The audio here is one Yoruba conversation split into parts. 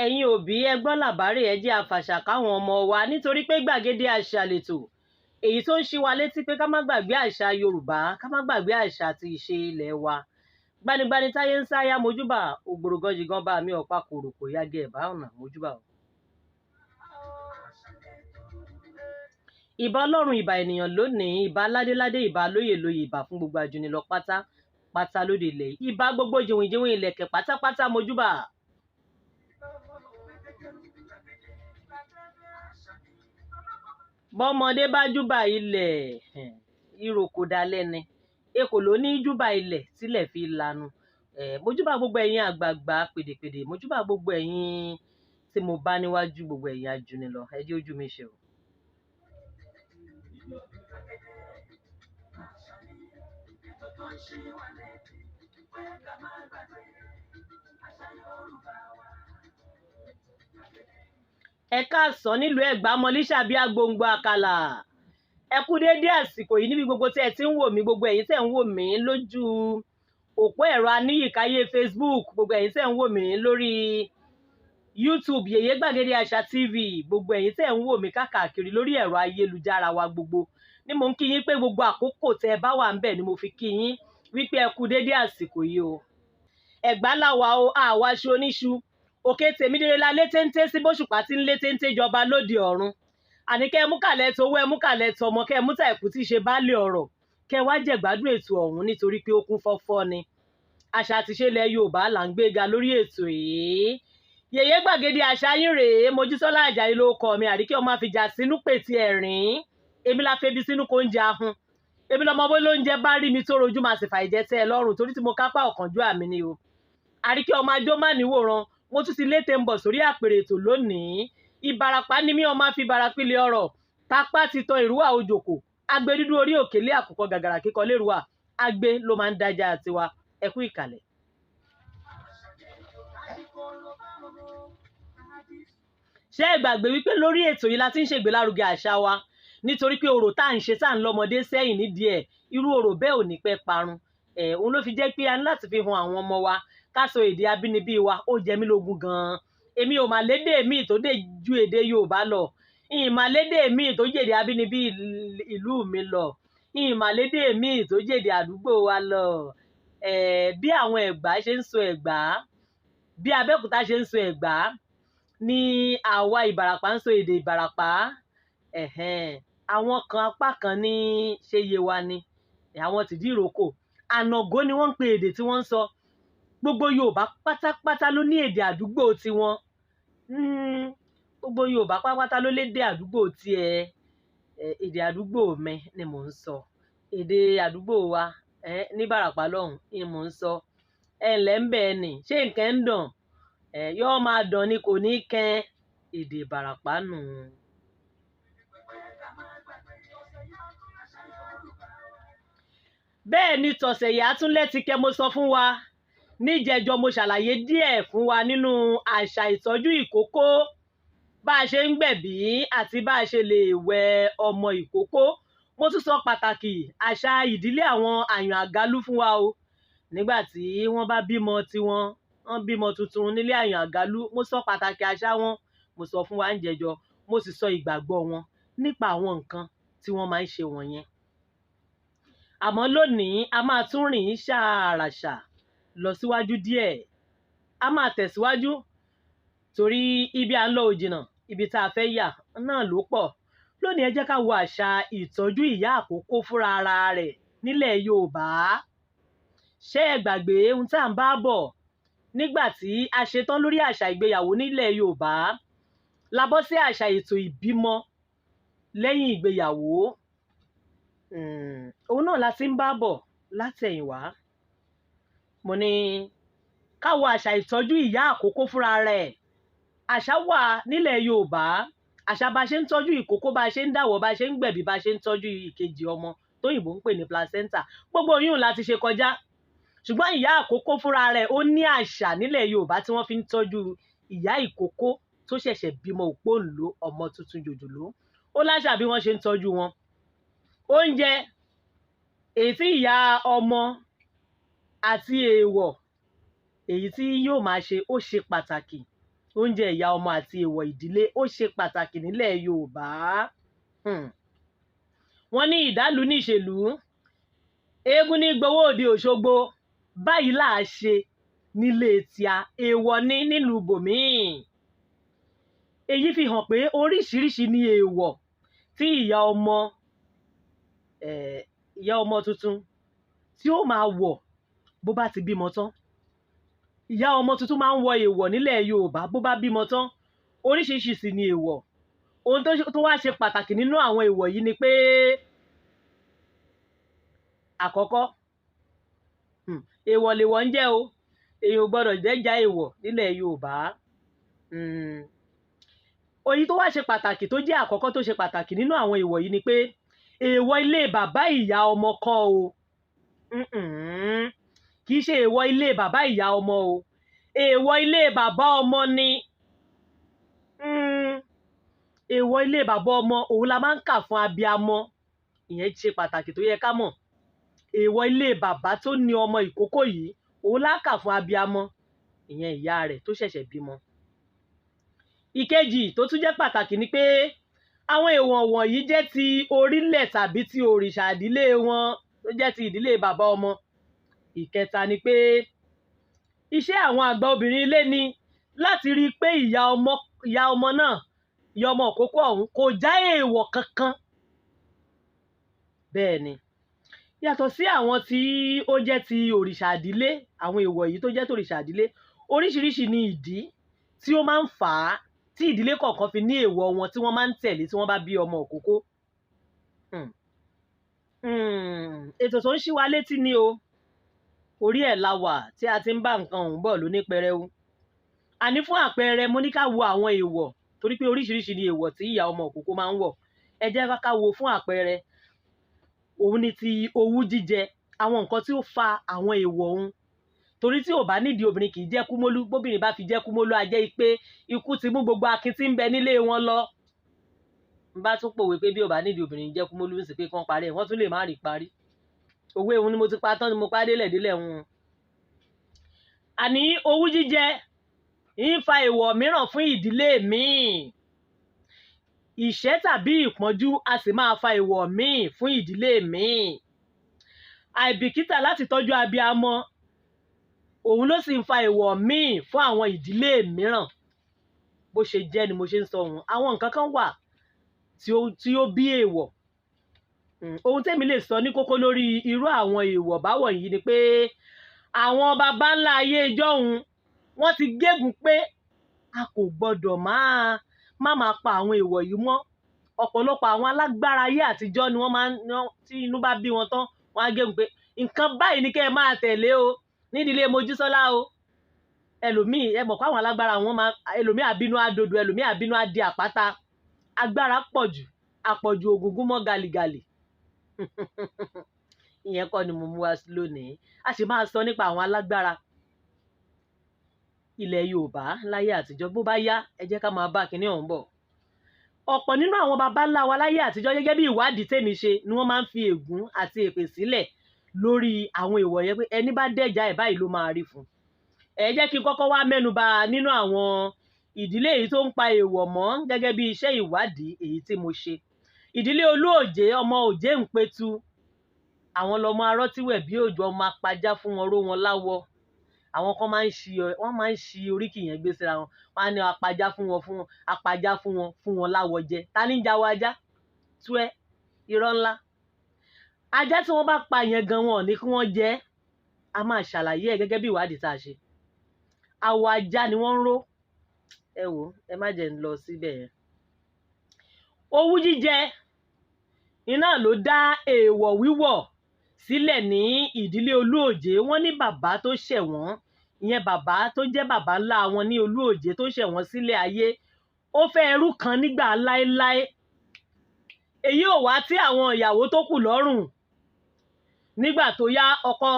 Ẹ̀yin òbí, ẹ gbọ́ làbárè, ẹ jẹ́ àfàṣà káwọn ọmọ wa, nítorí pé gbàgede àṣà lètò èyí tó ń ṣí wa létí pé ká má gbàgbé àṣà Yorùbá, ká má gbàgbé àṣà àti ìṣe ilẹ̀ wa. Gbanigbani táyé ń sáyà, mojúbà ògbòrògànjìgàn bá mi ọ̀pá kòròkò yágẹ̀ ẹ̀bá ọ̀nà, mojúbà o. Ìbà Ọlọ́run, ìbà ènìyàn lónìí, ìbà ládéládé, ìbà lóyè lóyè, ìbà fún gbogbo ajúnilọ pátá pátá lóde ilẹ̀, ìbà gbogbo jìnwìnjìnwìn ìlẹ̀kẹ̀ pátápátá, mojúbà. Bọ́mọdé bá júbà ilẹ̀, ìrókò dalẹ́ ni, ekò ló ní júbà ilẹ̀ tílẹ̀ fi lanu. Mojúbà gbogbo ẹ̀yin àgbààgbà pèdèpèdè, mojúbà gbogbo ẹ̀yin tí mo bá níwájú, gbogbo ẹ̀yin ajúnilọ, ẹ jẹ́ ojú mi ṣe o. Ẹ káàsán nílùú Ẹ̀gbá, mọlíṣà bíi agbóǹgbò àkàlà. Ẹ kú déédéé àsìkò yìí níbi gbogbo tí ẹ ti ń wò mí, gbogbo ẹ̀yin tẹ́ ń wò mí lójú òpó ẹ̀rọ aníyìkáyé Facebook, gbogbo ẹ̀yin tẹ́ ń wò mí lórí YouTube Yèyé Gbàgede Àṣà TV, gbogbo ẹ̀yin tẹ́ ń wò mí káàkiri lórí ẹ̀rọ ayélujára wa gbogbo ni mò ń kí yín pé gbogbo àkókò tẹ́ ẹ bá wà ń bẹ̀ ni mo fi kí yín wípé ẹ kú déédéé àsìkò yìí o. Ẹ̀gbá làwà o, àwa aṣọ oníṣu òkè tèmídéré la létéńté sí bóṣùpá tí ń létéńté jọba lóde ọ̀run. Àní kẹ́ ẹ mú kàlẹ́ towó, ẹ mú kàlẹ́ tọmọ, kẹ́ ẹ mú tàìkú tí í ṣe baálé ọ̀rọ̀, kẹ́ ẹ wá jẹ̀gbádùn ètò ọ̀hún nítorí pé ó kún fọ́fọ́ ni. Àṣà àti ìṣe ilẹ̀ Yorùbá là ń gbéga lórí ètò yìí. Yèyé Gbàgede Àṣà yín rèé, Mojísọ́lá Àjàyí ló kọ mi, Àríkẹ́ ọmọ àfijà sínú pètì ẹ̀rín, èmi la febi sínú kó ń jẹ ahun, èmi lọmọ bó lóúnjẹ bá rí mi tó rojú máa sì fàìjẹ tẹ́ ẹ lọ́rùn torí tí mo kápá ọ̀kánjú àmì ni o. Àríkẹ́ ọmọ ajó má níwòran, mo tún ti lété ń bọ̀ sórí àpèrè ètò lónìí. Ìbàràpá ni mí, ọmọ fi ìbàràpilẹ̀ ọ̀rọ̀ tapá ti tan ìrúwà òjòkó, agbe dúdú orí òkèlé àkùkọ gàgàrà kíkọ lérúwà, agbe ló máa ń dájà tiwa. Ẹ kú ìkàlẹ̀. Ṣé ẹ gbàgbé wípé lórí ètò yìí la ti ń ṣègbélárugẹ àṣà wa, nítorí pé orò tá à ń ṣe tá à ń lọ́mọdé sẹ́yìn nídìí ẹ̀, irú orò bẹ́ẹ̀ ò ní pẹ́ parun. Òun ló fi jẹ́ pé a ní láti fi hàn àwọn ọmọ wa ká sọ èdè abínibí wa, ó jẹ mí lógún gan-an. Èmi ò mà lédè míì tó dé ju èdè Yorùbá lọ, ìmà lédè míì tó jèdè abínibí ìlú mi lọ, ìmà lédè míì tó jèdè àdúgbò wa lọ. Bí àwọn Ẹ̀gbá ṣe ń sọ Ẹ̀gbá, bí Abẹ́òkúta ṣe ń sọ Ẹ̀gbá, ní àwa Ìbàràpá ń sọ èdè Ìbàràpá. Àwọn kan apá kan ní ṣe yé wa ni àwọn tìdí ìrókò, ànàgó ni wọ́n ń pe èdè tí wọ́n ń sọ. Gbogbo Yorùbá pátápátá ló ní èdè àdúgbò tiwọn. Gbogbo Yorùbá pátápátá ló lédè àdúgbò tiẹ̀. Èdè àdúgbò mi ni mò ń sọ, èdè àdúgbò wa ní Ìbàràpá lọ́hùn ni mò ń sọ. Ẹ ǹlẹ́ ń bẹ̀ ẹ nì, ṣé nǹkan ń dàn? Yóò máa dàn ni, kò ní kẹ́ èdè Ìbàràpá nù. Bẹ́ẹ̀ ni tọ̀sẹ̀ yìí àtúnlẹ̀ ti kẹ́ mo sọ fún wa níjẹjọ, mo ṣàlàyé díẹ̀ fún wa nínú àṣà ìtọ́jú ìkókó, bá a ṣe ń gbẹ̀bí àti bá a ṣe lè wẹ ọmọ ìkókó. Mo tún sọ pàtàkì àṣà ìdílé àwọn àyàn àgálú fún wa o. Nígbà tí wọ́n bá bímọ tiwọn, wọ́n bímọ tuntun nílé àyàn àgálú, mo sọ pàtàkì àṣà wọn, mo sọ fún wa níjẹjọ, mo sì sọ ìgbàgbọ́ wọn nípa àwọn nǹkan tí wọ́n máa ń ṣe wọ̀nyẹn. Àmọ́ lónìí a máa tún rìn ṣàràṣà lọ síwájú díẹ̀, a máa tẹ̀síwájú torí ibi à ń lọ ò jìnnà, ibi tá a fẹ́ yà náà ló pọ̀. Lónìí ẹ jẹ́ ká wo àṣà ìtọ́jú ìyá àkókó fúnra ara rẹ̀ nílẹ̀ Yorùbá. Ṣé ẹ gbàgbé ohun tá à ń bá bọ̀ nígbà tí a ṣetán lórí àṣà ìgbéyàwó nílẹ̀ Yorùbá? La bọ́ sí àṣà ètò ìbímọ lẹ́yìn ìgbéyàwó. Òun náà la ti ń bá bọ̀ látẹ̀yìnwá. Mo ní ká wo àṣà ìtọ́jú ìyá àkókó fúnra rẹ̀. Àṣà wà nílẹ̀ Yorùbá, àṣà bá ṣe ń tọ́jú ìkókó, bá ṣe ń dàwọ̀, bá ṣe ń gbẹ̀bí, bá ṣe ń tọ́jú ìkejì ọmọ tóyìnbó ń pè ní placenta. Gbogbo oyún la ti ṣe kọjá. Ṣùgbọ́n ìyá àkókó fúnra rẹ̀ ó ní àṣà nílẹ̀ Yorùbá tí wọ́n fi ń tọ́jú ìyá ìkókó tó ṣẹ̀ṣẹ̀ bímọ òpóǹló ọmọ tuntun jòjòló. Ó láṣà bí wọ́n ṣe ń tọ́jú wọn. Oúnjẹ èyí tí ìyá ọmọ àti èèwọ̀ èyí tí yóò máa ṣe ó ṣe pàtàkì. Oúnjẹ ìyá ọmọ àti èèwọ̀ ìdílé ó ṣe pàtàkì nílẹ̀ Yorùbá. Wọ́n ní ìdálù ní ìṣèlú, eégún ní gbowó òde Òṣogbo, báyìí là á ṣe nílé tíá, èèwọ̀ ní nílùú bòmíì. Èyí fi hàn pé oríṣiríṣi ni èèwọ̀ tí ìyá ọmọ, ìyá ọmọ tuntun tí ó máa wọ̀ bó bá ti bímọ tán. Ìyá ọmọ tuntun máa ń wọ èèwọ̀ nílẹ̀ Yorùbá bó bá bímọ tán. Oríṣiríṣi sì ni èèwọ̀. Ohun tó wá ṣe pàtàkì nínú àwọn èèwọ̀ yìí ni pé àkọ́kọ́, èèwọ̀ lèwọ̀ ń jẹ́ o. Èèyàn ò gbọdọ̀ jẹ́jà èèwọ̀ nílẹ̀ Yorùbá. Èyí tó wá ṣe pàtàkì tó jẹ́ àkọ́kọ́ tó ṣe pàtàkì nínú àwọn èèwọ̀ yìí ni pé èèwọ̀ ilé bàbá ìyá ọmọ kọ́ o. Kì í ṣe èèwọ̀ ilé bàbá ìyá ọmọ o. Èèwọ̀ ilé bàbá ọmọ ni. Èèwọ̀ ilé bàbá ọmọ òun la máa ń kà fún abiamọ. Ìyẹn ṣe pàtàkì tó yẹ ká mọ̀. Èèwọ̀ ilé bàbá tó ní ọmọ ìkókó yìí òun la kà fún abiamọ, ìyẹn ìyá rẹ̀ tó ṣẹ̀ṣẹ̀ bímọ. Ìkejì tó tún jẹ́ pàtàkì ni pé àwọn èèwọ̀ wọ̀nyí jẹ́ ti orílẹ̀ tàbí ti òrìṣà ìdílé wọn tó jẹ́ ti ìdílé bàbá ọmọ. Ìkẹta ni pé iṣẹ́ àwọn àgbà obìnrin ilé ni láti rí i pé ìyá ọmọ náà, ìyá ọmọ ìkókó ọ̀hún kò já èèwọ̀ kankan. Bẹ́ẹ̀ ni, yàtọ̀ sí àwọn tí ó jẹ́ ti òrìṣà ìdílé, àwọn èèwọ̀ yìí tó jẹ́ ti òrìṣà ìdílé, oríṣiríṣi ni ìdí tí ó máa ń fà á tí ìdílé kọ̀ọ̀kan fi ní èèwọ̀ wọn tí wọ́n máa ń tẹ̀lé tí wọ́n bá bí ọmọ ìkókó. Ètò tó ń ṣí wa létí ni o. Orí ẹ̀ la wà tí a ti ń bá nǹkan ọ̀hún bọ̀ lóní pẹrẹu. Àní fún àpẹẹrẹ, mo ní ká wo àwọn èèwọ̀ torí pé oríṣiríṣi ni èèwọ̀ tí ìyá ọmọ ìkókó máa ń wọ̀. Ẹ jẹ́ ká wo fún àpẹẹrẹ, òun ni ti owú jíjẹ, àwọn nǹkan tí ó fa àwọn èèwọ̀ òun. Torí tí ò bá nídìí obìnrin kì í jẹ́ kúmólú, bóbìnrin bá fi jẹ́ kúmólú, a jẹ́ pé ikú ti mú gbogbo akin tí ń bẹ nílé wọn lọ. N bá tún pòwe pé bí ò bá nídìí obìnrin jẹ́ kúmólú ń sì pé kán parí ẹ̀, wọ́n tún lè má rí parí. Òwe òun ni mo ti pa tán ni mo pa délẹ̀ délẹ̀ wọn. Àní owú jíjẹ ń fa èèwọ̀ mìíràn fún ìdílé míì. Ìṣẹ́ tàbí ìpọ́njú a sì máa fa èèwọ̀ míì fún ìdílé míì. Àìbìkítà láti tọ́jú abiamọ òun ló sì ń fa èèwọ̀ míì fún àwọn ìdílé mìíràn. Bó ṣe jẹ́ ni mo ṣe ń sọ òun. Àwọn nǹkan kan wà tí ó bí èèwọ̀. Ohun tẹ́mi lè sọ ní kókó lórí irú àwọn èèwọ̀ báwọ̀ yìí ni pé àwọn baba ńlá ayé ijọ́hun wọ́n ti gégùn pé a kò gbọdọ̀ má máa pa àwọn èèwọ̀ yìí mọ́. Ọ̀pọ̀lọpọ̀ àwọn alágbára ayé àtijọ́ ni wọ́n máa ń, tí inú bá bí wọn tán, wọ́n á gégùn pé nǹkan báyìí ni kẹ́ ẹ máa tẹ̀lé o nídìílé Mojísọ́lá o. Ẹlòmíì, ẹ mọ̀ pé àwọn alágbára wọn máa, ẹlòmíì àbínú á dodo, ẹlòmíì àbínú á di àpáta. Agbára pọ̀ jù, àpọ̀jù ògùngún mọ́ gàlìgàlì. Ìyẹn kọ́ ni mo mú wá lónìí. A sì máa sọ nípa àwọn alágbára ilẹ̀ Yorùbá láyé àtijọ́. Bó bá yá, ẹ jẹ́ ká máa bá kinní ọ̀hún bọ̀. Ọ̀pọ̀ nínú àwọn baba ńlá wa láyé àtijọ́, gẹ́gẹ́ bí ìwádìí tèmi ṣe, ni wọ́n máa ń fi ègún àti èpè sílẹ̀ lórí àwọn èèwọ̀ yẹn pé ẹni bá dẹ̀jà ẹ̀ báyìí ló máa rí fún. Ẹ jẹ́ kí n kọ́kọ́ wá mẹ́nuba nínú àwọn ìdílé èyí tó ń pa èèwọ̀ mọ́ gẹ́gẹ́ bí iṣẹ́ ìwádìí èyí tí mo ṣe. Ìdílé Olúòjé, ọmọ Òjé Ńpẹ̀tù, àwọn lọmọ arọ́tíwẹ̀ bí òjò, ọmọ apajá fún wọn ró wọn láwọ. Àwọn kan máa ń ṣi, wọ́n máa ń ṣi oríkì yẹn gbé síra wọn. Wọ́n á ní apajá fún wọn, fún wọn, apajá fún wọn, fún wọn láwọ jẹ. Ta ní ń jawọ ajá? Tú ẹ, irọ́ ńlá. Ajá tí wọ́n bá pa yẹn gan wọn ò ní kí wọ́n jẹ ẹ́. A máa ṣàlàyé ẹ̀ gẹ́gẹ́ bí ìwádìí tá a ṣe. Awọ ajá ni wọ́n ń ró. Ẹ wò ó, ẹ má jẹ́ ń lọ síbẹ̀ yẹn. Owú jíjẹ iná ló dá èèwọ̀ wíwọ̀ sílẹ̀ ní ìdílé Olúòjé. Wọ́n ní bàbá tó ṣẹ̀ wọ́n, ìyẹn bàbá tó jẹ́ bàbá ńlá wọn ní Olúòjé tó ṣẹ̀ wọ́n sílẹ̀ ayé. Ó fẹ́ ẹrú kan nígbà láéláé. Èyí ò wá tí àwọn ìyàwó tó kù lọ́rùn. Nígbà tó yá, ọkọ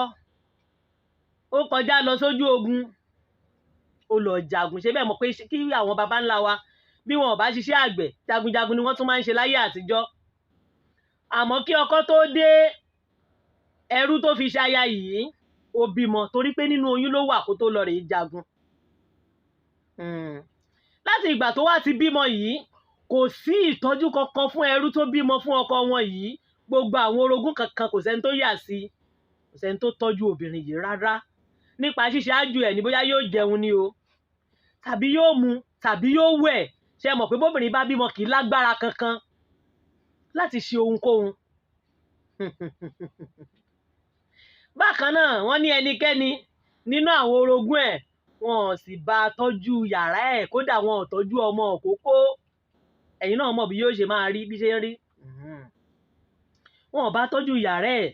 ó kọjá lọ sójú ogun, ó lọ jagun. Ṣé bẹ́ẹ̀ mọ̀ pé kí àwọn baba ńlá wa bí wọn ò bá ṣiṣẹ́ àgbẹ̀, jagunjagun ni wọ́n tún máa ń ṣe láyé àtijọ́. Àmọ́ kí ọkọ tó dé, ẹrú tó fi ṣaya yìí ó bímọ torí pé nínú oyún ló wà kó tó lọ rèé jagun. Láti ìgbà tó wá ti bímọ yìí, kò sí ìtọ́jú kankan fún ẹrú tó bímọ fún ọkọ wọn yìí. Gbogbo àwọn orogún kankan, kò sẹ́ni tó yà sí, kò sẹ́ni tó tọ́jú obìnrin yìí rárá nípa ṣíṣe ájú ẹ̀ ní, bóyá yóò jẹun ni o, tàbí yóò mu, tàbí yóò wẹ̀. Ṣe mọ̀ pé bóbìnrin bá bímọ, kì í lágbára kankan láti ṣe ohunkóhun. Bákan náà, wọ́n ní ẹnikẹ́ni nínú àwọn orogún ẹ̀, wọn ò sì bá a tọ́jú yàrá ẹ̀, kódà wọn ò tọ́jú ọmọ òkókó. Ẹ̀yin náà mọ̀ bí yóò ṣe máa rí, bí ṣe ń rí. Wọn ò bá tọ́jú yàrá ẹ̀,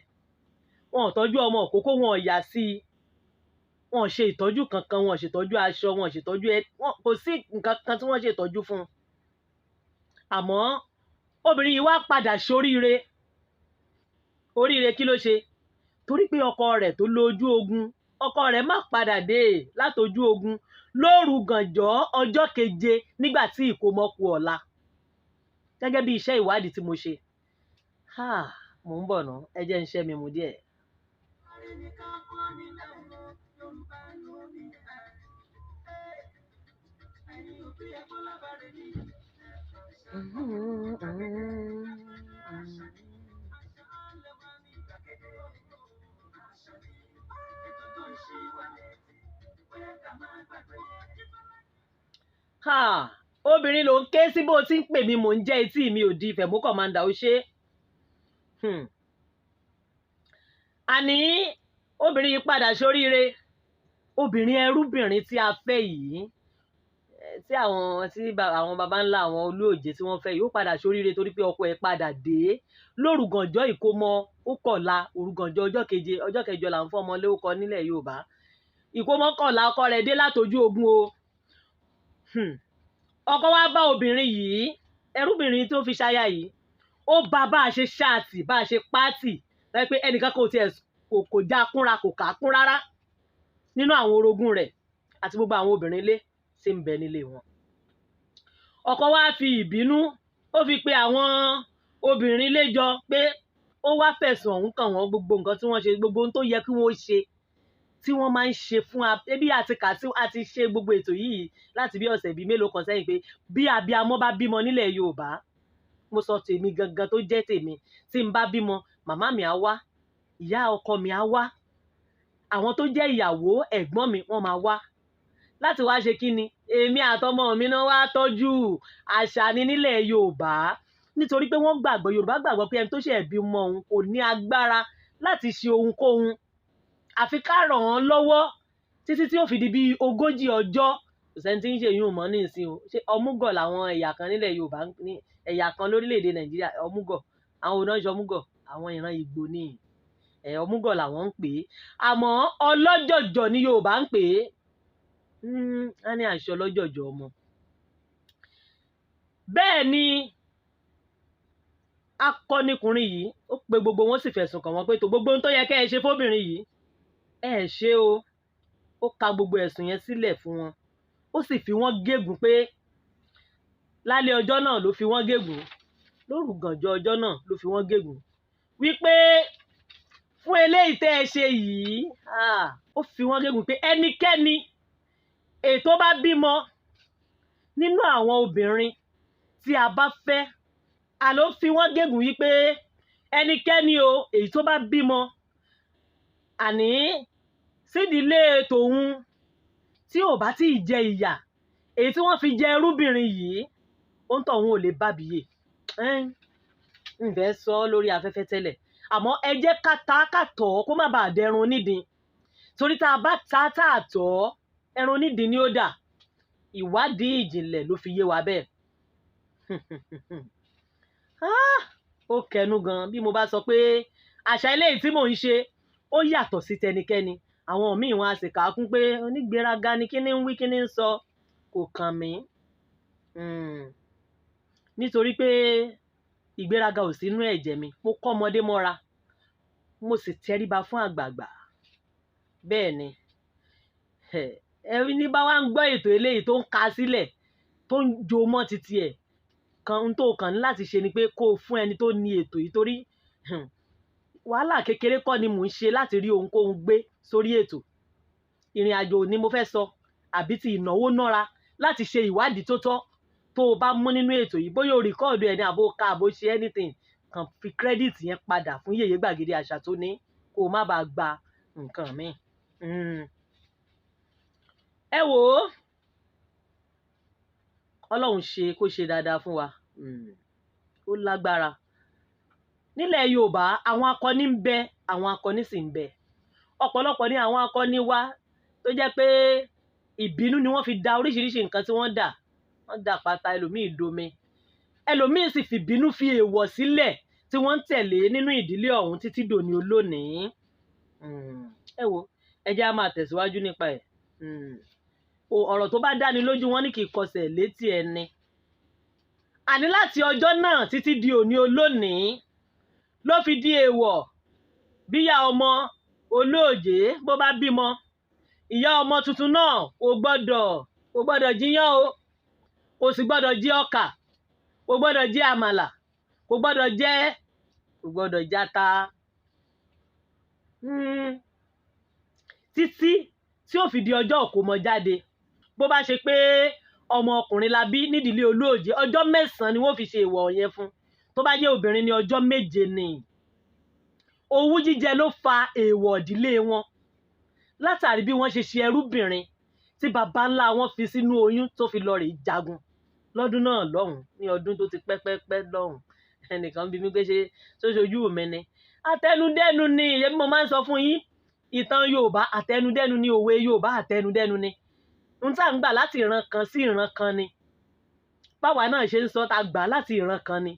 wọn ò tọ́jú ọmọ òkókó, wọn ò yà sí i, wọn ò ṣe ìtọ́jú kankan, wọn ò ṣètọ́jú aṣọ, wọn ò ṣètọ́jú ẹ, wọn kò sí nǹkan kan tí wọ́n ṣe ìtọ́jú fún un. Àmọ́ obìnrin yìí wá padà ṣoríire. Oríire kí ló ṣe? Torí pé ọkọ rẹ̀ tó lójú ogun, ọkọ rẹ̀ má padà dé látojú ogun lóru gànjọ́ ọjọ́ keje nígbà tí ìkómọ kù ọ̀la. Gẹ́gẹ́ bí iṣẹ́ ìwádìí tí mo ṣe, mò ń bọ̀ ná, ẹ jẹ́ ń ṣẹ́ mi mu díẹ̀. Ha! Obìnrin ló ń ké sí bó ti ń pè mí, mò ń jẹ́, etí mi ò di Fẹ̀mú Kọ̀mándà ó ṣe. Àní obìnrin yìí padà ṣoríire. Obìnrin ẹrúbìnrin tí a fẹ́ yìí, tí àwọn tí àwọn baba ńlá àwọn olóòjé tí wọ́n fẹ́ yìí, ó padà ṣoríire torí pé ọkọ ẹ̀ padà dé lóru gànjọ́ ìkómọ ó kọ̀la. Òru gànjọ́ ọjọ́ keje, ọjọ́ kẹjọ là ń fọ́mọ lórúkọ nílẹ̀ Yorùbá. Ìkómọ kọ̀la, ọkọ rẹ̀ dé látojú ogun o. Ọkọ wá bá obìnrin yìí, ẹrúbìnrin tó fi ṣaya yìí, ó bá bá a ṣe ṣáàtì, bá a ṣe pátì, láì pé ẹnìkan kò tiẹ̀ kò já kúnra, kò kà á kún rárá nínú àwọn orogún rẹ̀ àti gbogbo àwọn obìnrin ilé tí ń bẹ nílé wọn. Ọkọ wá fi ìbínú, ó fi pe àwọn obìnrin ilé jọ pé ó wá fẹ̀sùn ọ̀hún kàn wọ́n, gbogbo nǹkan tí wọ́n ṣe, gbogbo ohun tó yẹ kí wọ́n ṣe tí wọ́n máa ń ṣe fún ebi àti kà tí a ti ṣe gbogbo ètò yìí láti bí ọ̀sẹ̀ bíi mélòó kan sẹ́yìn, pé bí abiyamọ bá bímọ nílẹ̀ Yorùbá, mo sọ tèmi gangan tó jẹ́ tèmi, tí n bá bímọ, màmá mi á wá, ìyá ọkọ mi á wá, àwọn tó jẹ́ ìyàwó ẹ̀gbọ́n mi wọ́n máa wá láti wá ṣe kíni, èmi àtọmọ mi náà wá tọ́jú. Àṣà ni nílẹ̀ Yorùbá, nítorí pé wọ́n gbàgbọ́, Yorùbá gbàgbọ́ pé ẹni tó ṣẹ̀ bímọ òun kò ní agbára láti ṣe ohunkóhun, àfi ká ràn án lọ́wọ́ títí tí ó fi di bí 40 ọjọ́. Kò sẹ́ni tí ń ṣe yún mọ́ nísìn o. Ṣé ọmúgọ̀ làwọn ẹ̀yà kan nílẹ̀ Yorùbá ní ẹ̀yà kan lórílẹ̀‐èdè Nàìjíríà? Ọmúgọ̀, àwọn onáṣọ ọmúgọ̀, àwọn ìran Ìgbò ni ẹ̀, ọmúgọ̀ làwọn ń pè é, àmọ́ ọlọ́jọ̀jọ̀ ni Yorùbá ń pè é. Á ní àṣọ ọlọ́jọ̀jọ̀ ọmọ. Bẹ́ẹ̀ ni akọnikùnrin yìí ó pe gbogbo wọn, sì fẹ̀sùn kàn wọ́n pé tó gbogbo ohun tó yẹ kẹ́ ẹ ṣe fóbìnrin yìí, ẹ ṣe o. Ó ka gbogbo ẹ̀sùn yẹn sílẹ̀ fún wọn, ó sì fi wọ́n gégùn pé lálẹ́ ọjọ́ náà ló fi wọ́n gégùn, lóru gànjọ́ ọjọ́ náà ló fi wọ́n gégùn wípé fún eléyìí tẹ́ ẹ ṣe yìí. Ó fi wọ́n gégùn pé ẹnikẹ́ni ètò bá bímọ nínú àwọn obìnrin tí a bá fẹ́, àló fi wọ́n gégùn wípé ẹnikẹ́ni o, èyí tó bá bímọ àní sídìílé tòun tí ò bá tí ì jẹ ìyà èyí tí wọ́n fi jẹ ẹrúbìnrin yìí, ó ń tọ̀ òun ò lè bábìyè. Ń fẹ́ sọ ọ́ lórí afẹ́fẹ́ tẹ́lẹ̀, àmọ́ ẹ jẹ́ ká ta ká tọ̀ ọ́ kó má bàa dẹrun onídìí, torí tá a bá ta tá a tọ̀ ọ́, ẹran onídìí ni ó dà. Ìwádìí ìjìnlẹ̀ ló fi yé wa bẹ́ẹ̀. Ó kẹnu gan bí mo bá sọ pé àṣà eléyìí tí mò ń ṣe ó yàtọ̀ sí tẹnikẹ́ni. Àwọn míì wọn a sì kà á kún pé onígbéraga ni, kíní ń wí, kíní ń sọ, kò kàn mí. Nítorí pé ìgbéraga ò sínú ẹ̀jẹ̀ mi. Mo kọ́ ọmọdé mọ́ra, mo sì tẹríba fún àgbààgbà. Bẹ́ẹ̀ ni ẹni ní bá wá ń gbọ́ ètò eléyìí tó ń ka sílẹ̀, tó ń jo mọ́ titi ẹ̀ kan, ohun tó kàn ní láti ṣe ni pé kó o fún ẹni tó ní ètò yìí, torí wàhálà kékeré kọ́ ni mò ń ṣe láti rí ohunkóhun gbé sórí ètò. Ìrìn àjò ni mo fẹ́ sọ, àbí ti ìnáwó nára láti ṣe ìwádìí tó tọ́. Tó o bá mú nínú ètò yìí, bóyá o record ẹ̀ ní àbó ká àbó ṣe anything, kàn fi credit yẹn padà fún Yèyé Gbàgede Àṣà tó ní, kó o má bàa gba nǹkan míì. Ẹ wò ó, Ọlọ́run ṣe kó ṣe dáadáa fún wa. Ó lágbára. Nílẹ̀ Yorùbá, àwọn akọni ń bẹ, àwọn akọni sì ń bẹ. Ọ̀pọ̀lọpọ̀ ní àwọn akọni wa tó jẹ́ pé ìbínú ni wọ́n fi da oríṣiríṣi nǹkan tí wọ́n dà. Wọ́n dà pátá, ẹlòmíì domi, ẹlòmíì sì fìbínú fi èèwọ̀ sílẹ̀ tí wọ́n ń tẹ̀lé nínú ìdílé ọ̀hún títí dòní olónìí. Ẹ wo, ẹ jẹ́ á máa tẹ̀síwájú nípa ẹ̀. Ọ̀rọ̀ tó bá dáni lójú, wọn ní kì í kọsẹ̀ létí ẹni. Àní láti ọjọ́ náà títí di òní olónìí ló fi di èèwọ̀, bíyá ọmọ olóòjé bó bá bímọ, ìyá ọmọ tuntun náà kò gbọ́dọ̀ jiyán o, kò sì gbọ́dọ̀ jẹ ọkà, kò gbọ́dọ̀ jẹ àmàlà, kò gbọ́dọ̀ jata, títí tí ó fi di ọjọ́ ìkómọ jáde. Bó bá ṣe pé ọmọ ọkùnrin la bí nídìílé olóòjé, ọjọ́ 9 ni wọ́n fi ṣe ìwọ̀ yẹn fún. Tó bá jẹ́ obìnrin ní, ọjọ́ 7 ni. Owú jíjẹ ló fa èèwọ̀ ìdílé wọn, látàrí bí wọ́n ṣe ṣe ẹrúbìnrin tí baba ńlá wọn fi sínú oyún tó fi lọ rèé jagun lọ́dún náà lọ́hùn, ní ọdún tó ti pẹ́ pẹ́ pẹ́ lọ́hùn. Ẹnìkan bí mi pé ṣe sóṣojú mi ni. Àtẹnudẹ́nu ni. Èmi mo máa ń sọ fún yín, ìtàn Yorùbá àtẹnudẹ́nu ni, òwe Yorùbá àtẹnudẹ́nu ni. N tá ń gbà láti ìran kan sí ìran kan ni. Báwa náà ṣe ń sọ, ta gbà láti ìran kan ni.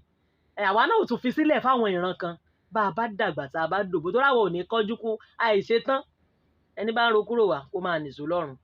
Àwa náà ò tún fi sílẹ̀ fáwọn ìran kan bá a bá dàgbà, tá a bá dògbò, tó ráwọ̀ ò ní kánjú kú àìṣe tán. Ẹni bá ń ro kúrò wá, kó máa nìṣó lọ́run.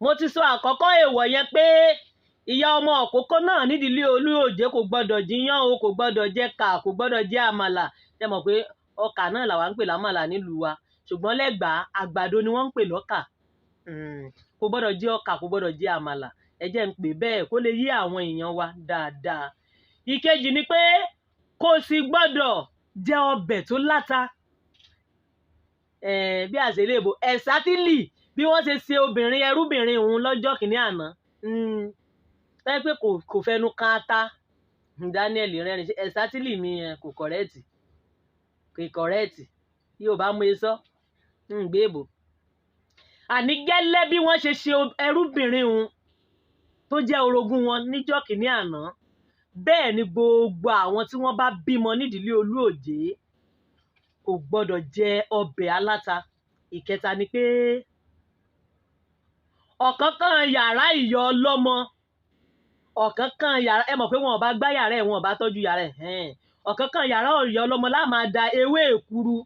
Mo ti sọ àkọ́kọ́ èèwọ̀ yẹn pé ìyá ọmọ òkókó náà nídìílé olóòjé kò gbọ́dọ̀ jiyán o, kò gbọ́dọ̀ jẹ kà, kò gbọ́dọ̀ jẹ àmàlà. Ṣe mọ̀ pé ọkà náà làwa ń pè lámàlà nílùú wa, ṣùgbọ́n lẹ́gbàá, àgbàdo ni wọ́n ń pè lọ́kà. Kò gbọ́dọ̀ jẹ ọkà, kò gbọ́dọ̀ jẹ àmàlà. Ẹ jẹ́ ń pè bẹ́ẹ̀ kó lè yé àwọn èèyàn wa dáadáa. Ìkejì ni pé kò sì gbọ́dọ̀ jẹ ọbẹ̀ tó láta. Bí àṣẹ ìbò ẹ̀sátìlì bí wọ́n ṣe ṣe obìnrin ẹrúbìnrin òun lọ́jọ́ kìíní àná tẹ́ pé kò fẹnu kan ata. Daniel rẹ́rìn ṣe ẹ̀sátìlì mi kò correct, kò correct. Yóò bá mú esọ́ ń gbé èbò. Àní gẹ́lẹ́ bí wọ́n ṣe ṣe ẹrúbìnrin òun tó jẹ́ orogún wọn níjọ́ kìíní àná, bẹ́ẹ̀ ni gbogbo àwọn tí wọ́n bá bímọ nídìílé olóòjé kò gbọ́dọ̀ jẹ ọbẹ̀ aláta. Ìkẹta ni pé ọ̀kánkán yàrá ìyá ọlọ́mọ, ọ̀kánkán yàrá, ẹ mọ̀ pé wọn ò bá gbá yàrá ẹ̀, wọn ò bá tọ́jú yàrá ẹ̀, ọ̀kánkán yàrá ìyá ọlọ́mọ lá máa da ewé èkuru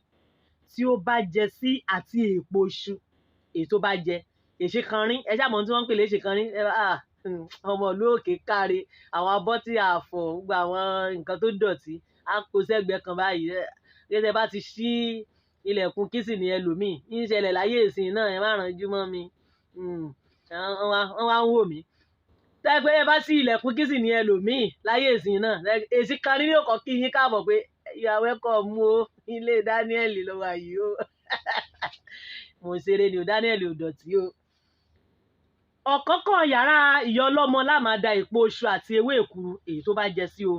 tí ó bá jẹ sí àti èèpo iṣu èyí tó bá jẹ, èṣe kanrín. Ẹ ṣáà mọ̀ ohun tí wọ́n ń pè léṣe kanrín. Ọmọ ìlú òkè káre, àwọn abọ́ tí a fọ̀, gbogbo àwọn nǹkan tó dọ̀tí á kó sẹ́gbẹ̀ẹ́ kan báyìí. Gẹ́gẹ́ bá ti ṣí ilẹ̀kùn kísìnì ẹlòmíì ń ṣẹlẹ̀ láyé ìsìn náà, ẹ má ránjú mọ́ mi, wọ́n wá ń wò mí. Tẹ́ pé ẹ bá ṣí ilẹ̀kùn kísìnì ẹlòmíì láyé ìsìn náà, èsì kan ní yóò kọ́ kí yín káàbọ̀ pé you are welcome o, ilé Daniel ló wà yìí o. Mo ṣeré ni o, Daniel ò dọ̀tí o. Ọ̀kánkán yàrá ìyá ọlọ́mọ lá máa da èpo iṣu àti ewé èkuru èyí tó bá jẹ sí o.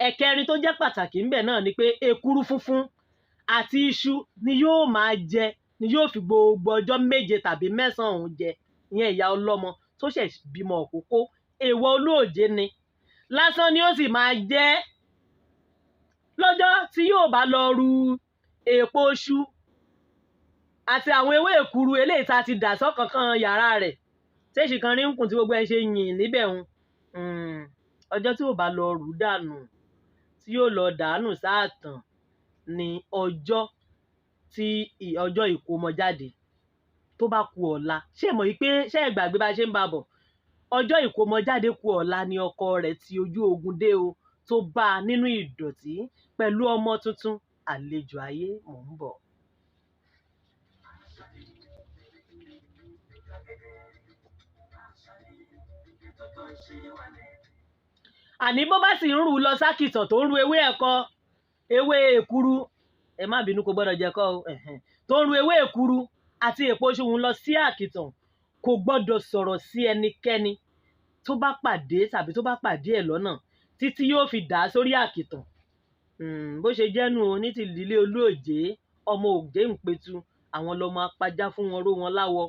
Ẹ̀kẹrin tó jẹ́ pàtàkì ńbẹ̀ náà ni pé èkuru funfun àti iṣu ni yóò máa jẹ, ni yóò fi gbogbo ọjọ́ 7 tàbí 9 òun jẹ. Ìyẹn ìyá ọlọ́mọ tó ṣẹ̀ bímọ òkókó, èèwọ̀ olóòjé ni. Lásán ni ó sì máa jẹ́ lọ́jọ́ tí yóò bá lọ ru èpo iṣu àti àwọn ewé èkuru eléyìí tá a ti dà sọ́kànkán yàrá rẹ̀ téèṣì kan rí ń kùn tí gbogbo ẹ̀ ń ṣe yìn níbẹ̀ hun. Ọjọ́ tí ò bá lọ rù dànù, tí yóò lọ dànù sáàtàn, ní ọjọ́ tí ọjọ́ ìkómọjáde tó bá ku ọ̀la. Ṣé ẹ mọ̀ wípé, ṣé ẹ gbàgbé bá ṣe ń bá bọ̀? Ọjọ́ ìkómọjáde kù ọ̀la ni ọkọ rẹ̀ ti ojú ogun dé o, tó bá a nínú ìdọ̀tí pẹ̀lú ọmọ tuntun. Àlejò ayé, mò ń bọ̀. Àní bó bá sì ń rù lọ sákìtàn tó ń ru ewé ẹ̀kọ, ewé èkuru, ẹ má bínú, kò gbọ́dọ̀ jẹ kọ́ o, tó ń ru ewé èkuru àti èpo ṣòun lọ sí àkìtàn, kò gbọ́dọ̀ sọ̀rọ̀ sí ẹnikẹ́ni tó bá pàdé tàbí tó bá pàdé ẹ̀ lọ́nà títí yóò fi dà á sórí àkìtàn. Bó ṣe jẹ́nu o ní ti ìdílé Olóòjé, ọmọ Òjé ń petu, àwọn lọmọ apajá fún wọn ró wọn láwọ.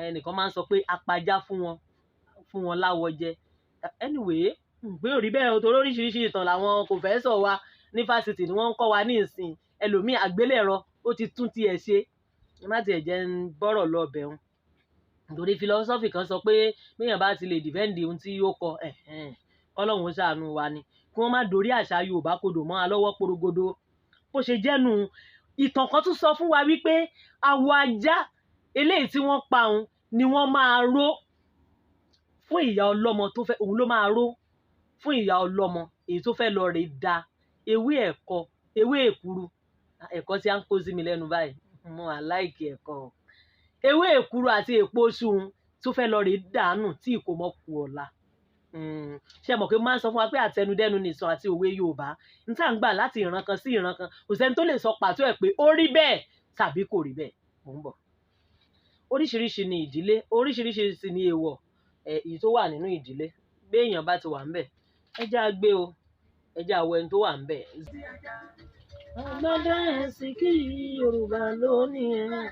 Ẹnìkan máa ń sọ pé apajá fún wọn láwọ jẹ. Anyway, pé ò rí bẹ́ẹ̀ o, torí oríṣiríṣi ìtàn làwọn kò fẹ́ sọ wa ní fásitì ni wọ́n ń kọ́ wa ní ìsìn. Ẹlòmíì àgbélẹ̀rọ ó ti tún tiẹ̀ ṣe. Ẹ má tiẹ̀ jẹ́ ń bọ́rọ̀ lọ bẹ̀ wọn. Nítorí philosophy kan sọ pé béèyàn bá ti lè defend ohun tí ó kọ, Ọlọ́run ó ṣàánú wa ni. Kí wọ́n má dorí àṣà Yorùbá kodò mọ́ alọ́wọ́ porogodo. Bó ṣe jẹ́nu, ìtàn kan tún sọ fún wa wípé awọ ajá eléyìí tí wọ́n pa òun ni wọ́n máa ró fún ìyá ọlọ́mọ tó fẹ́, òun ló máa ró fún ìyá ọlọ́mọ èyí tó fẹ́ lọ rè da ewé ẹ̀kọ, ewé èkuru. Ẹ̀kọ tí a ń kó sí mi lẹ́nu báyìí, mo à láìkì ẹ̀kọ. Ewé èkuru àti èpo ṣùn tó fẹ́ lọ rè dànù tí ìkómọ kù ọ̀la. Ṣé mọ̀ pé máa ń sọ fún wa pé àtẹnudẹ́nu nìsàn àti òwe Yorùbá ń tà ń gbà láti ìran kan sí ìran kan, kò sẹ́ni tó lè sọ pàtó ẹ̀ pé ó rí bẹ́ẹ̀ tàbí kò rí bẹ́ẹ̀. Mò ń bọ̀. Oríṣiríṣi ni ìdílé, oríṣiríṣi sì ni èèwọ̀ èyí tó wà nínú ìdílé. Bí èèyàn bá ti wà ńbẹ̀, ẹ jẹ́ á gbé o, ẹ jẹ́ á wo ẹni tó wà ńbẹ̀. Agbádá ẹ̀sìn kí Yorùbá lónìí ẹ̀.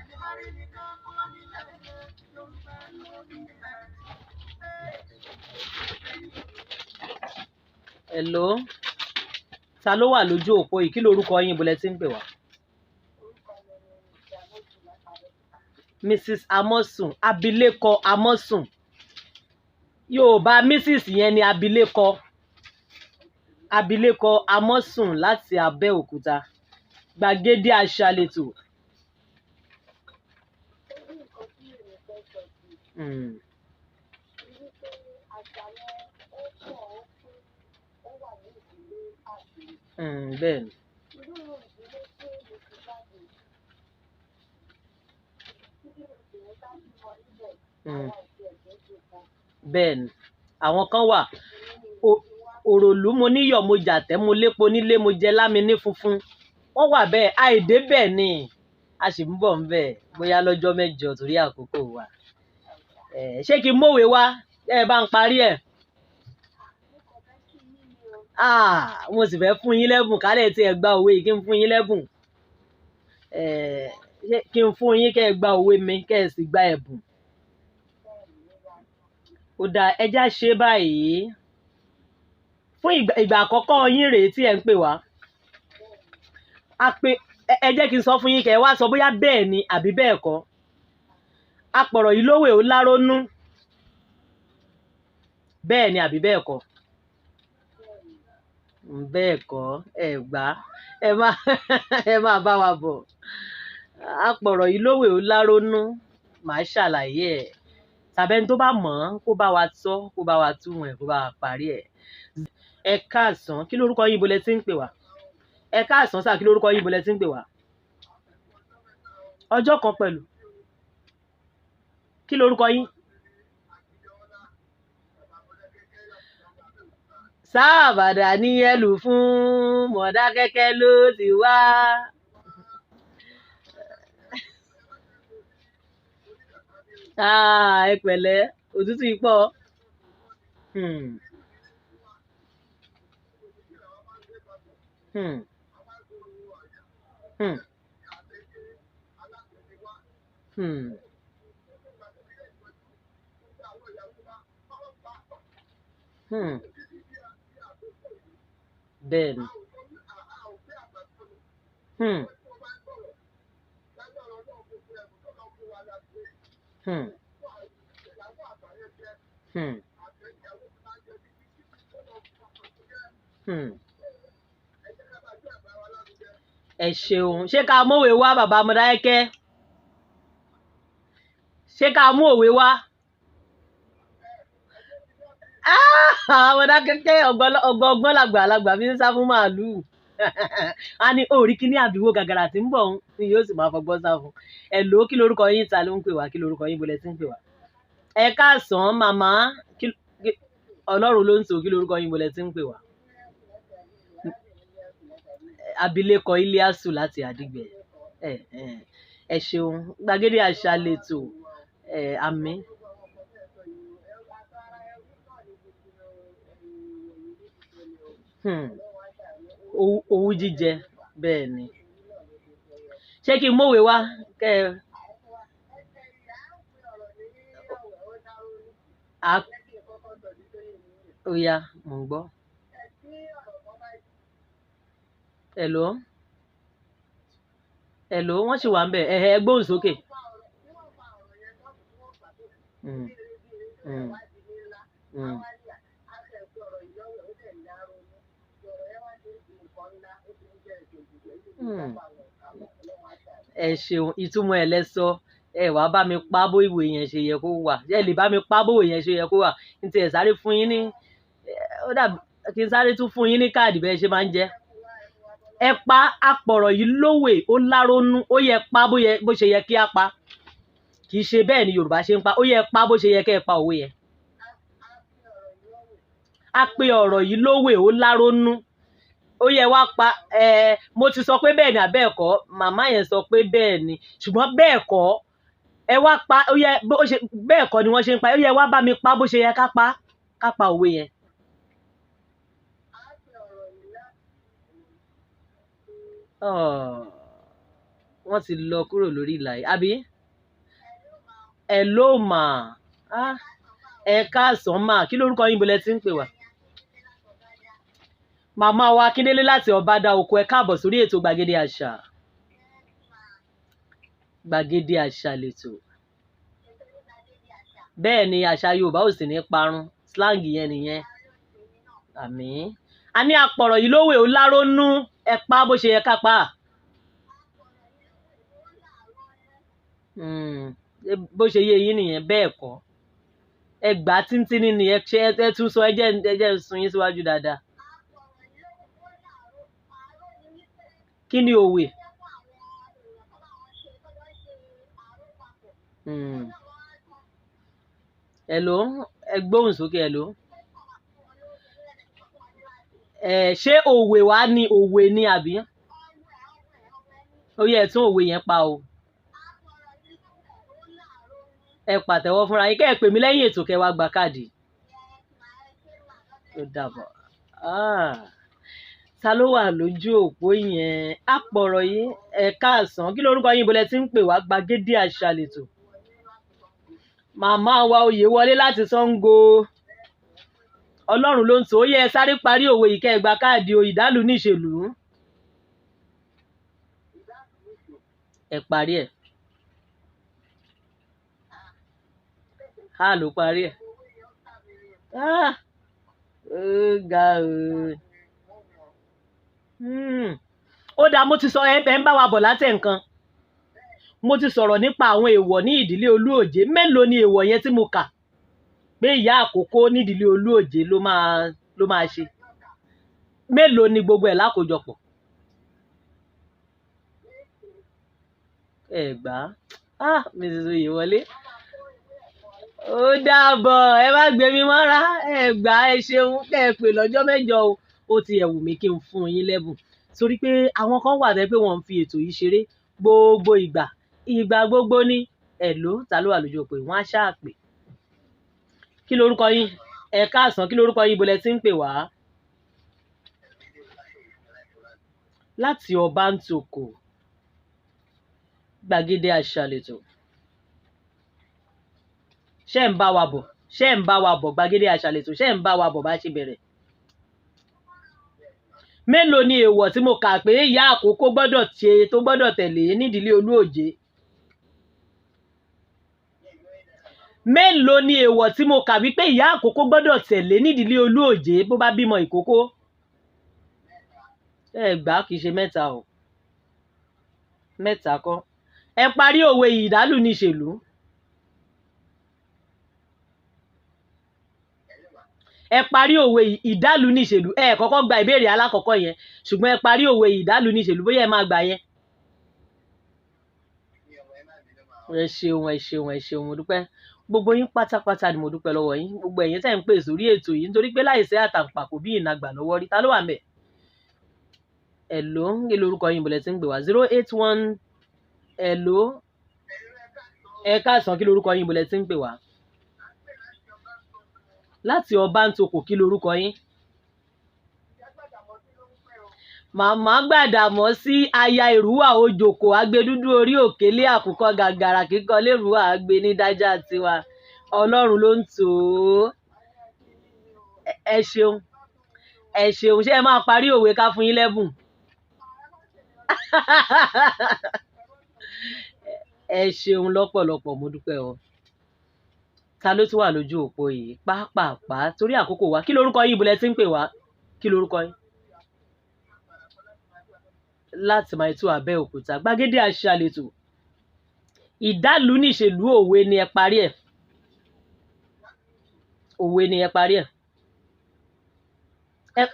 Hello, ta ló wà lójú òpó yìí? Kí lorúkọ yín, ibo lẹ ti ń pè wá? Mrs. Amosun, abilékọ Amosun. Yorùbá Mrs. yẹn ni abilékọ. Abilékọ Amosun láti Abẹ́òkúta. Gbàgede àṣà lètò. Bẹ́ẹ̀ ni. Bẹ́ẹ̀ ni. Àwọn kan wà. Òròlú mo níyọ̀, mo jàtẹ́, mo lépo nílé, mo jẹ lámi ní funfun. Wọ́n wà bẹ́ẹ̀, àìdé bẹ́ẹ̀ ni. A sì ń bọ̀ ń bẹ̀ bóyá lọ́jọ́ mẹ́jọ torí àkókò wa. Ṣé kí n mówe wá? Ẹ bá ń parí ẹ̀. Mo sì fẹ́ fún yín lẹ́bùn, kálẹ̀ tí ẹ gba òwe yìí kí n fún yín lẹ́bùn. Ṣé kí n fún yín kẹ́ ẹ gba òwe mi, kẹ́ ẹ sì gba ẹ̀bùn. Ó dáa, ẹ já ṣe báyìí. Fún ìgbà àkọ́kọ́ yín rèé tí ẹ ń pè wá. A pé ẹ jẹ́ kí n sọ fún yín kẹ́ ẹ wá sọ bóyá bẹ́ẹ̀ ni àbí bẹ́ẹ̀ kọ́. Apọ̀rọ̀ yìí lówè ó lárónú. Bẹ́ẹ̀ ni àbí bẹ́ẹ̀ kọ́? Bẹ́ẹ̀ kọ́, ẹ gbà á. Ẹ má bá wa bọ̀. Apọ̀rọ̀ yìí lówè ó lárónú. Màá ṣàlàyé ẹ̀. Tàbí ẹni tó bá mọ̀ ọ́n kó bá wa sọ, kó bá wa túmọ̀ ẹ̀, kó bá wa parí ẹ̀. Ẹ káàsán, kí lorúkọ yín, ibo lẹ ti ń pè wá? Ẹ káàsán sà, kí lorúkọ yín, ibo lẹ ti ń pè wá? Ọjọ́ kan pẹ̀lú. Kí lorúkọ yín? Sáàbàdà ní ẹlù fún Mọ̀dákẹ́kẹ́ ló ti wá. Ẹ pẹ̀lẹ́, òtútù yìí pọ̀. Bẹ́ẹ̀ni. Ẹ ṣeun. Ṣé ká mú òwe wá, bàbá Mọdákẹ́kẹ́? Ṣé ká mú òwe wá? Àwọn Mọdákẹ́kẹ́ ọgbọ́n làgbà làgbà fi ń sá fún màálùú. A ní òòrí kíní àbíwó gàgàrà tí ń bọ̀ ń ni yóò sì máa fọgbọ́n sá fún. Ẹ lò ó, kí lorúkọ yín, ta ló ń pè wá, kí lorúkọ yín, bolẹ̀ tí ń pè wá? Ẹ káàsán màmá, Ọlọ́run ló ń sọ, kí lorúkọ yín, bolẹ̀ tí ń pè wá? Abilékọ Iliasu láti Àdìgbẹ. Ẹ ẹ ẹ ṣeun. Gbàgede Àṣà lètò. Ẹ àmín. Hmm. Owú jíjẹ bẹ́ẹ̀ ni. Ṣé kí n mọ̀wé wá kẹ́ ẹ? A ó yá, mò ń gbọ́. Hello? Hello, wọ́n sì wà ń bẹ̀. Ẹ̀hẹ̀, ẹ gbóhùn sókè. Mm, mm, mm. Hmm. Ẹ ṣeun, ìtumọ̀ ẹ̀ lẹ sọ. Ẹ wàá bá mi pa bó ìwé yẹn ṣe yẹ kó wà. Ẹ lè bá mi pa bó ìwé yẹn ṣe yẹ kó wà. N tiẹ̀ sáré fún yín ní, ó dàbí kí n sáré tún fún yín ní káàdì bẹ́ẹ̀ ṣe máa ń jẹ́. Ẹ pa apọ̀rọ̀ yìí lówè, ó láronú, ó yẹ pa bó ṣe yẹ kí á pa. Kì í ṣe bẹ́ẹ̀ ni Yorùbá ṣe ń pa, ó yẹ pa bó ṣe yẹ kẹ́ ẹ pa òwe yẹn. A pe ọ̀rọ̀ yìí lówè, ó láronú, ó yẹ wá pa. Ẹ mo ti sọ pé bẹ́ẹ̀ ni àbẹ́ẹ̀ kọ́, màmá yẹn sọ pé bẹ́ẹ̀ ni, ṣùgbọ́n bẹ́ẹ̀ kọ́. Ẹ wá pa, ó yẹ bó ṣe bẹ́ẹ̀ kọ́ ni wọ́n ṣe ń pa, ó yẹ wá bá mi pa bó ṣe yẹ ká pa òwe yẹn. Oh, wọ́n ti lọ kúrò lórí ìlà yìí, àbí? Ẹ ló mà á, ẹ káàsán mà, kí lórúkọ yín, bolẹ̀ tí ń pè wá? Màmá wa Akíndélé láti Ọ̀bádà Oko, ẹ káàbọ̀ sórí ètò Gbàgede Àṣà. Gbàgede Àṣà lètò. Bẹ́ẹ̀ ni, àṣà Yorùbá ò sì ní parun, slang yẹn nìyẹn. Àmín. A ní apọ̀rọ̀ yìí lówè, ó lárónú, ẹ pa bó ṣe yẹ ká pa. Bó ṣe yé yín nìyẹn, bẹ́ẹ̀ kọ́. Ẹ gbà á tíntínní ni, ẹ ṣe ẹ tún sọ, ẹ jẹ́ n sun yín síwájú dáadáa. Kí ni òwe? Hmm. Hello, ẹ gbóhùn sókè, hello. Ẹ ṣé òwe wá ni, òwe ni àbí? Ó yẹ ẹ tún òwe yẹn pa o. Ẹ pàtẹ́wọ́ fúnra yín, kẹ́ ẹ pè mí lẹ́yìn ètò kẹ́ wá gba káàdì. Ó dàbọ̀. Ah, ta ló wà lójú òpó yẹn? Àpọ̀rọ̀ yìí, ẹ káàsán. Kí lorúkọ yín, bolẹ̀ tí ń pè wá? Gbàgede Àṣà lètò. Màmá wa Oyèwọlé láti Ṣàngó. Ọlọ́run ló ń tò ó, yẹ ẹ sáré parí òwe yìí kẹ́ ẹ gba káàdì o. Ìdálù níṣèlú. Ẹ parí ẹ̀. Á ló parí ẹ̀. Ah, ó ga o. Hmm. Ó dáa, mo ti sọ, ẹ ń bá wa bọ̀ látẹ̀ nǹkan. Mo ti sọ̀rọ̀ nípa àwọn èèwọ̀ ní ìdílé Olúòjé. Mélòó ni èèwọ̀ yẹn tí mo kà pé ìyá àkókò nídìílé Olúòjé ló máa ṣe? Mélòó ni gbogbo ẹ̀ lákòójọpọ̀? Ẹ gbà á. Ah, Mrs. Oyèwọlé. Ó dàbọ̀, ẹ má gbé mi mọ́ra. Ẹ gbà á, ẹ ṣeun, kẹ́ ẹ pè lọ́jọ́ mẹ́jọ o. Ó ti ẹ̀ wù mí kí n fún yín lẹ́bùn. Torí pé àwọn kan wà tẹ́ pé wọ́n ń fi ètò yìí ṣeré gbogbo ìgbà. Ìgbà gbogbo ni. Hello, ta ló wà lójú òpó yìí? Wọ́n á ṣáà pè. Kí lorúkọ yín? Ẹ káàsán, kí lorúkọ yín, bolẹ̀ tí ń pè wá? Láti Ọbántòkò. Gbàgede Àṣà lètò. Ṣé ń bá wa bọ̀? Ṣé ń bá wa bọ̀? Gbàgede Àṣà lètò. Ṣé ń bá wa bọ̀ bá ṣe bẹ̀rẹ̀? Mélòó ni èèwọ̀ tí mo kà pé ìyá àkókò gbọ́dọ̀ ṣe tó gbọ́dọ̀ tẹ̀lé nídìílé Olúòjé? Mélòó ni èèwọ̀ tí mo kà wípé ìyá àkókò gbọ́dọ̀ tẹ̀lé nídìílé Olúòjé bó bá bímọ ìkókó? Ẹ gbà á, kì í ṣe mẹ́ta o. Mẹ́ta kọ́. Ẹ parí òwe yìí, ìdálù ní ìṣèlú. Ẹ parí òwe yìí, ìdálù níṣèlú. Ẹ kọ́kọ́ gba ìbéèrè alákọ̀ọ́kọ́ yẹn, ṣùgbọ́n ẹ parí òwe yìí, ìdálù níṣèlú, bóyá ẹ máa gbà yẹn. Ẹ ṣeun, ẹ ṣeun, ẹ ṣeun, mo dúpẹ́. Gbogbo yín pátápátá ni mo dúpẹ́ lọ́wọ́ yín, gbogbo ẹ̀yin tẹ́ ń pè sórí ètò yìí, nítorí pé láìsí àtàǹpàkò bí ìnagbà lọ́wọ́ rí. Ta ló wà ńbẹ̀? Hello, kí lorúkọ yín, bọ̀lẹ̀ tí ń pè wá? 081. Hello, ẹ káàsán, kí lorúkọ yín, bọ̀lẹ̀ tí ń pè wá? Láti Ọbántòkò, kí lorúkọ yín? Màmá Gbàdàmọ́sí, aya Èrúwà Òjòkó, agbẹdúdú orí òkèlè àkùkọ gàgàrà kíkọ lérúwà àgbè ní dájà tiwa. Ọlọ́run ló ń tò ó. Ẹ ṣeun, ẹ ṣeun. Ṣé ẹ máa parí òwe ká fún yín lẹ́bùn? Ẹ ṣeun lọ́pọ̀lọpọ̀, mo dúpẹ́ o. Ta ló tún wà lójú òpó yìí? Pápápá, torí àkókò wa. Kí lorúkọ yín, ibùlẹ̀ tí ń pè wá? Kí lorúkọ yín? Láti máa tú Abẹ́òkúta, gbàgede àṣàlètò. Ìdálù níṣèlú, òwe ni ẹ parí ẹ̀. Òwe ni ẹ parí ẹ̀. Ẹ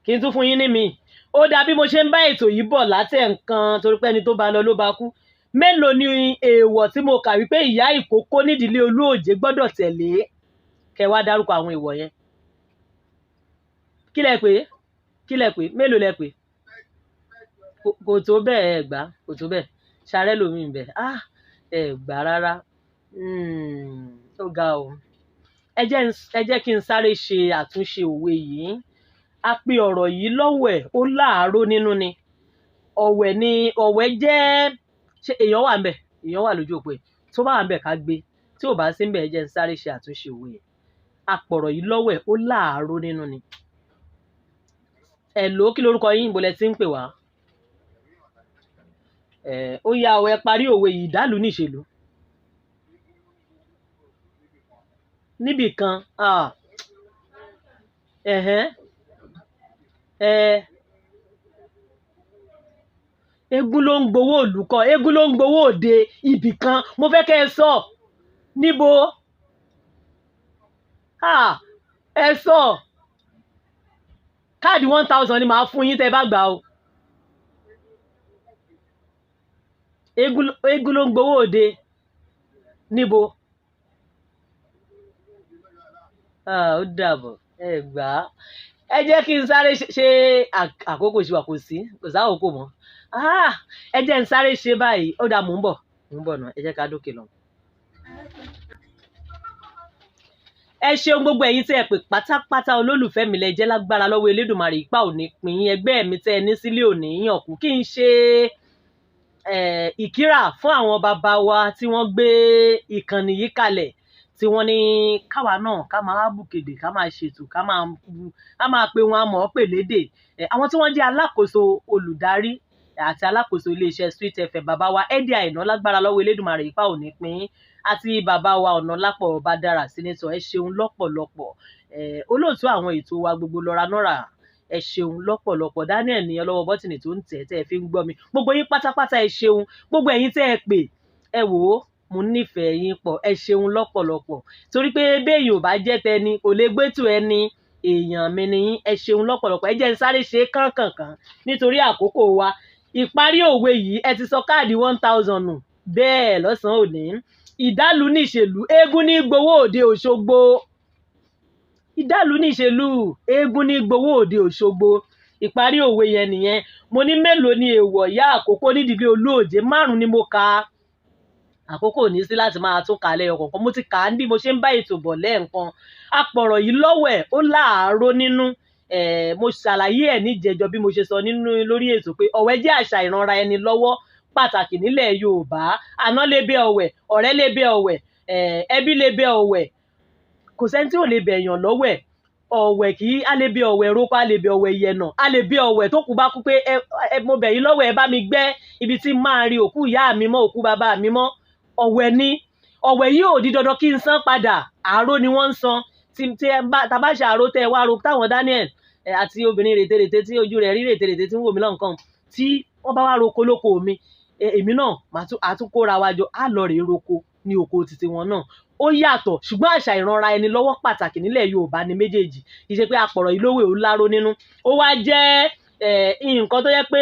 kí n tún fún yín ní mi. Ó dà bí mo ṣe ń bá ètò yìí bọ̀ látẹ̀ nǹkan, torí pé ẹni tó bá lọ ló bá kú. Mélòó ni èèwọ̀ tí mo kà wípé ìyá ìkókó nídìílé Olúòjé gbọ́dọ̀ tẹ̀lé? Kẹ wá dárúkọ àwọn èèwọ̀ yẹn. Kí lẹ pé? Kí lẹ pé? Mélòó lẹ pé? Kò tó bẹ́ẹ̀, ẹ gbà, kò tó bẹ́ẹ̀. Ṣarẹ́ lomi ń bẹ̀. Ah, ẹ gbà rárá. Ó ga o. Ẹ jẹ́ kí n sáré ṣe àtúnṣe òwe yìí. A pe ọ̀rọ̀ yìí lọ́wẹ̀, ó láàárọ̀ nínú ni. Ọ̀wẹ̀ ni, ọ̀wẹ̀ jẹ́, ṣé èèyàn wà ńbẹ̀? Èèyàn wà lójú òpó yìí. Tó bá wà ńbẹ̀ ká gbé. Tí ò bá sí ńbẹ̀, ẹ jẹ́ n sáré ṣe àtúnṣe òwe yẹn. A pọ̀rọ̀ yìí lọ́wẹ̀, ó láàárọ̀ nínú ni. Hello, kí lorúkọ yín, ibo lẹ ti ń pè wá? Ó yá o, ẹ parí òwe yìí, ìdálù níṣèlú. Níbì kan, ẹ̀hẹ́n, eégún ló ń gbowó olùkọ́, eégún ló ń gbowó òde, ibì kan, mo fẹ́ kẹ́ ẹ sọ, níbo? Ẹ sọ, káàdì 1000 ni màá fún yín tẹ́ ẹ bá gbà o. Eégún ló ń gbowó òde, níbo? Ó dàbọ̀, ẹ gbà á. Ẹ jẹ́ kí n sáré ṣe àkókò ṣe wà, kò sí, kò sáàkókò mọ́. Ẹ jẹ́ n sáré ṣe báyìí, ó dà, mò ń bọ̀ náà, ẹ jẹ́ ká dókè lọ. Ẹ ṣeun gbogbo ẹ̀yin tí ẹ pè pátápátá, olólùfẹ́ mi lẹ jẹ́ lágbára lọ́wọ́ Elédùmarè, ìpá ò ní pín yín, ẹgbẹ́ mi tẹ́ ẹ ní sílé ò ní yàn kú. Kí n ṣe ìkírà fún àwọn bàbá wa tí wọ́n gbé ìkànnì yìí kalẹ̀, tí wọ́n ní káwa náà ká máa bùkèdè, ká máa ṣètò, ká máa pe wọn àmọ́ pè lédè. Àwọn tí wọ́n jẹ́ alákòóso olùdarí àti alákòóso iléeṣẹ́ Sweet FM, bàbá wa Eddie Àìná lágbára lọ́wọ́ Elédùmarè, ìpá ò ní pín, àti bàbá wa Ọ̀nàlápọ̀ Ọbádára Senator, ẹ ṣeun lọ́pọ̀lọpọ̀. Olóòtú àwọn ètò wa gbogbo Lọ́ra Nọ́ra, ẹ ṣeun lọ́pọ̀lọpọ̀. Daniel ní ọlọ́wọ́ bọ́tìnì tó ń tẹ̀ tẹ́ ẹ fi ń gbọ́ mi. Gbogbo yín pátápátá ẹ ṣeun. Gbogbo ẹ̀yin tẹ́ ẹ pè, ẹ wò ó, mo nífẹ̀ẹ́ yín pọ̀, ẹ ṣeun lọ́pọ̀lọpọ̀. Torí pé béèyàn ò bá jẹ́ tẹni, kò lè gbétò ẹni, èèyàn mi ni yín, ẹ ṣeun lọ́pọ̀lọpọ̀. Ẹ jẹ́ n sáré ṣe kánkànkàn nítorí àkókò wa. Ìparí òwe yìí, ẹ ti sọ káàdì 1000 nù bẹ́ẹ̀ lọ́sàn-án òní. Ìdálù níṣèlú, eégún ní gbowó òde Òṣogbo. Ìdálù níṣèlú, eégún ní gbowó òde Òṣogbo. Ìparí òwe yẹn nìyẹn. Mo ní mélòó ni èèwọ̀ ìyá àkókò nídìílé Olúòjé? 5 ni mo kà á. Àkókò ní sí láti máa tún kà á lẹ́yọ kọ̀ọ̀kan. Mo ti kà á bí mo ṣe ń bá ètò bọ̀ lẹ́ẹ̀kan. Apọ̀rọ̀ yìí lọ́wẹ̀, ó láàárọ̀ nínú. Mo ṣàlàyé ẹ̀ níjẹjọ bí mo ṣe sọ nínú lórí ètò pé ọ̀wẹ̀ jẹ́ àṣà ìranra ẹni lọ́wọ́ pàtàkì nílẹ̀ Yorùbá. Àná lè bẹ ọ̀wẹ̀, ọ̀rẹ́ lè bẹ ọ̀wẹ̀, ẹbí lè bẹ ọ̀wẹ̀. Kò sẹ́ni tí ò lè bẹ̀ èèyàn lọ́wẹ̀. Ọ̀wẹ̀ kì í, a lè bẹ ọ̀wẹ̀ roko, a lè bẹ ọ̀wẹ̀ yẹ̀nà, a lè bẹ ọ̀wẹ̀ tó kú bá kú pé ẹ mo bẹ̀ yín lọ́wẹ̀, ẹ bá mi gbẹ́ ibi tí máa rí òkú ìyá mi mọ́, òkú bàbá mi mọ́. Ọ̀wẹ̀ ni. Ọ̀wẹ̀ yìí ò di dandan kí n san padà. Àárò ni wọ́n ń san. Tí tá bá ṣe àárò tẹ́ ẹ wá ro táwọn Daniel àti obìnrin rètérètè tí ojú rẹ̀ rí rètérètè tí ń wò mí lọ́nkàn, tí wọ́n bá wá roko lóko mi, èmi náà màá tún kóra wa jọ, á lọ rèé roko. ní oko títí wọn náà ó yàtọ̀. Ṣùgbọ́n àṣà ìranra ẹni lọ́wọ́ pàtàkì nílẹ̀ Yorùbá ni méjèèjì. Kì í ṣe pé apọ̀rọ̀ yìí lówè ó láró nínú. Ó wá jẹ́ nǹkan tó yẹ pé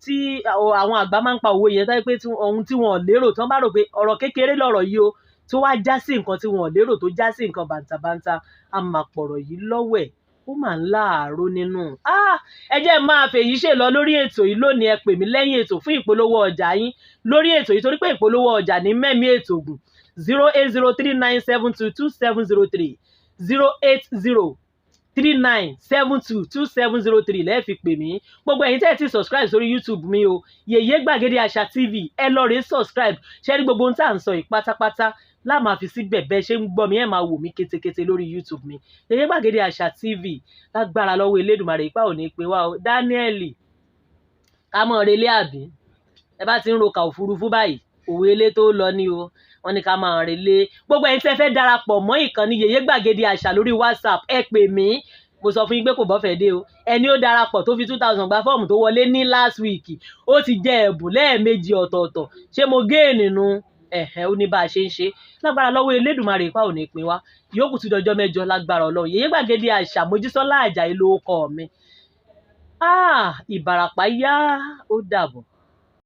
tí àwọn àgbà máa ń pa òwe yẹn, tó yẹ pé ohun tí wọn ò lérò, tí wọ́n bá rò pé ọ̀rọ̀ kékeré lọ̀rọ̀ yìí o, tó wá já sí nǹkan tí wọn ò lérò, tó já sí nǹkan bàǹtàbàǹtà, a máa pọ̀rọ̀ yìí lọ́wẹ̀, ó máa ń láàárọ̀ nínú. Ẹ jẹ́ máa fèyí ṣe lọ lórí ètò yìí lónìí. Ẹ pè mí lẹ́yìn ètò fún ìpolówó ọjà yín lórí ètò yìí, torí pé ìpolówó ọjà ní mẹ́mí ètò ògùn. 08039722703, 08039722703 lẹ́ẹ̀ fi pè mí. Gbogbo ẹ̀yin tẹ́ ẹ ti subscribe sórí YouTube mi o, Yèyé Gbàgede Àṣà TV, ẹ lọ rèé subscribe. Ṣé rí gbogbo ohun tá à ń sọ yìí pátápátá láà máa fi síbẹ̀. Bẹ́ẹ̀ ṣe ń gbọ́ mi, ẹ máa wò mí kétékété lórí YouTube mi, Yèyé Gbàgede Àṣà TV. Lágbára lọ́wọ́ Elédùmarè, ipá ò ní pé wá o. Daniel, ká mọ̀ relé àbí? Ẹ bá ti ń roka òfurufú báyìí, òwe ilé tó lọ ní o, wọ́n ní ká máa relé. Gbogbo ẹ̀yin tẹ́ fẹ́ darapọ̀ mọ́ ìkànnì Yèyé Gbàgede Àṣà lórí WhatsApp, ẹ pè mí. Mo sọ fún yín pé kò bọ́fẹ̀ dé o. Ẹni ó darapọ̀ tó fi 2,000 gba fọ́ọ̀mù tó wọlé ní last week, ó ti jẹ ẹ̀bùn lẹ́ẹ̀mejì ọ̀tọ̀ọ̀tọ̀. Ṣé mo géènì nu? Ẹ̀hẹ́, ó ní bá a ṣe ń ṣe. Lágbára lọ́wọ́ Elédùmarè, ipá ò ní pín wá. Yòókù tún dọjọ́ mẹ́jọ lágbára Ọlọ́run. Yèyé Gbàgede Àṣà, Mojísọ́lá Àjàyí ló kọ mi. Ìbàràpá yá, ó dàbọ̀.